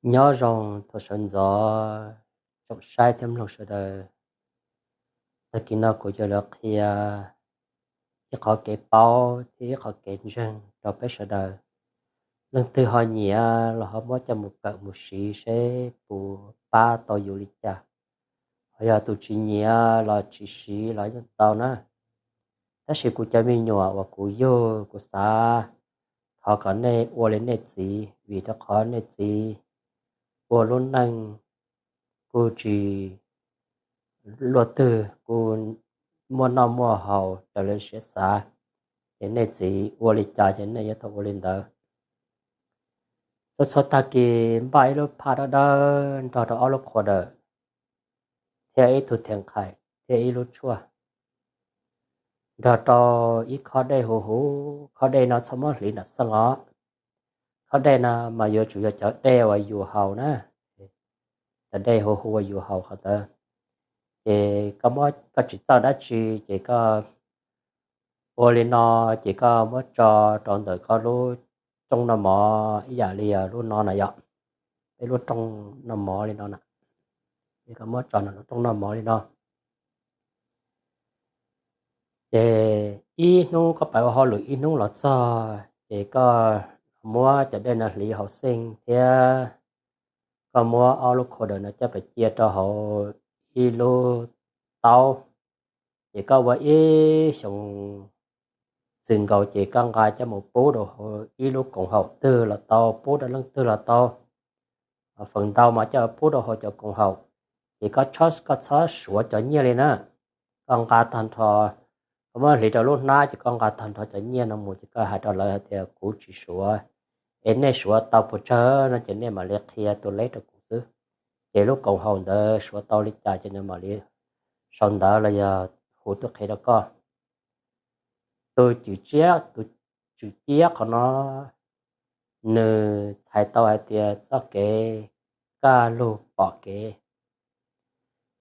Nyob zoo thaum sawv ntxov tsoom saib thiab mloog sawv daws. Tag kis no kuv yuav los qhia ib qhov kev paub thiab ib qhov kev ntseeg rau peb sawv daws. Leej twg ho nyiam los ho muab coj mus kawm mus siv seb puas pab tau yus li cas. Ho yog tus tsis nyiam los tsis siv los yeej tau na. Tab sis kuv cov me nyuam uas kuv yug kuv xav thov kom nej ua li nej txiv, vim rau qhov nej txiv ua lub neej kuj tsis luaj twg, kuj muaj noj muaj haus raws li siab xav, ces nej txiv ua li cas ces nej yuav tau ua li ntawd. Txhua txhua tag kis npaj ib lub phaj dawb dawb nrog rau ob lub khuam dawm, thiab ib tug theem qhaim thiab ib lub tshuaj, nrog rau ib khob dej huv huv. Khob dej no txhob muab hliv nram xeej os. Khob dej no mas yuav tsum yog cov dej uas yus haus na, cov dej huv huv uas yus haus qhov ntawd. Ces koj muab, koj tsis txawj dab tsi ces koj ua li no, ces koj muab tso rau ntawm koj lub rooj noj mov ib yam li lub no na yom, peb lub rooj noj mov li no na. Ces koj muab tso ntawm lub rooj noj mov li no. Ces ib hnub koj pais ua hauj lwm ib hnub los txog ces koj muab cov dej no hliv hauv xeej thiab koj muab ob lub khuam dawm no coj pais cia rau hauv ib lub taub. Ces koj ua ib xyoos txwm nkaus ces koj nqa coj mus pub rau hauv ib lub koom haum twg los tau, pub rau leej twg los tau. Feem ntau mas coj pub rau hauv cov koom haum. Ces koj txhob, koj txhob suav cov nyiaj li na. Koj nqa tag nrho, koj muab hliv rau lub hnab ces koj nqa tag nrho cov nyiaj no mus ces koj hais rau lawv hais tias kuv tsis suav, es nej suav tau puas tsawg no ces nej mam li qhia tus leb rau kuv xwb. Ces lub koom haum ntawd suav tau li cas ces nws mam li sau ntawv los yog hu tuaj qhia rau koj. Tus cwm ciab, tus tswm ciab qhov no nws txhais tau hais tias txoj kev kaj lug pom kev.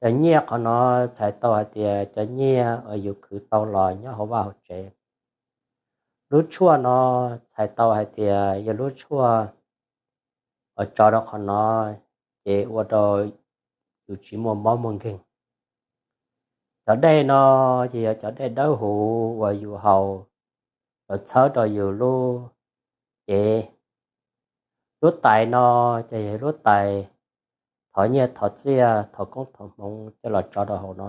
Cov nyiaj qhov no txhais tau hais tias cov nyiaj uas yus khwv tau los nyob hauv vaj hauv tsev. Lub tshuaj no txhais tau hais tias yog lub tshuaj uas tso rau qhov no ces ua rau yus tsis muaj mob muaj nkeeg. Cov dej no ces yog cov dej dawb huv uas yus haus los txhawb rau yus lub cev. Lub tais no ces yog lub tais thov nyiaj thov txiaj thov koob thov hmoov coj los tso rau hauv no.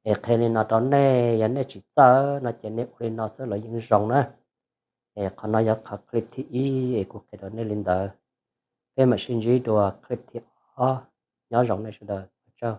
Es qhia li no rau nej, yog nej tsis txawj no ces nej ua li no xwb los yeej zoo na. Es qhov no yog qhov clip thib ib es kuv qhia rau nej li ntawd. Peb mam sib ntsib dua clip thib ob. Nyob zoo nej sawv daws, ua tsaug.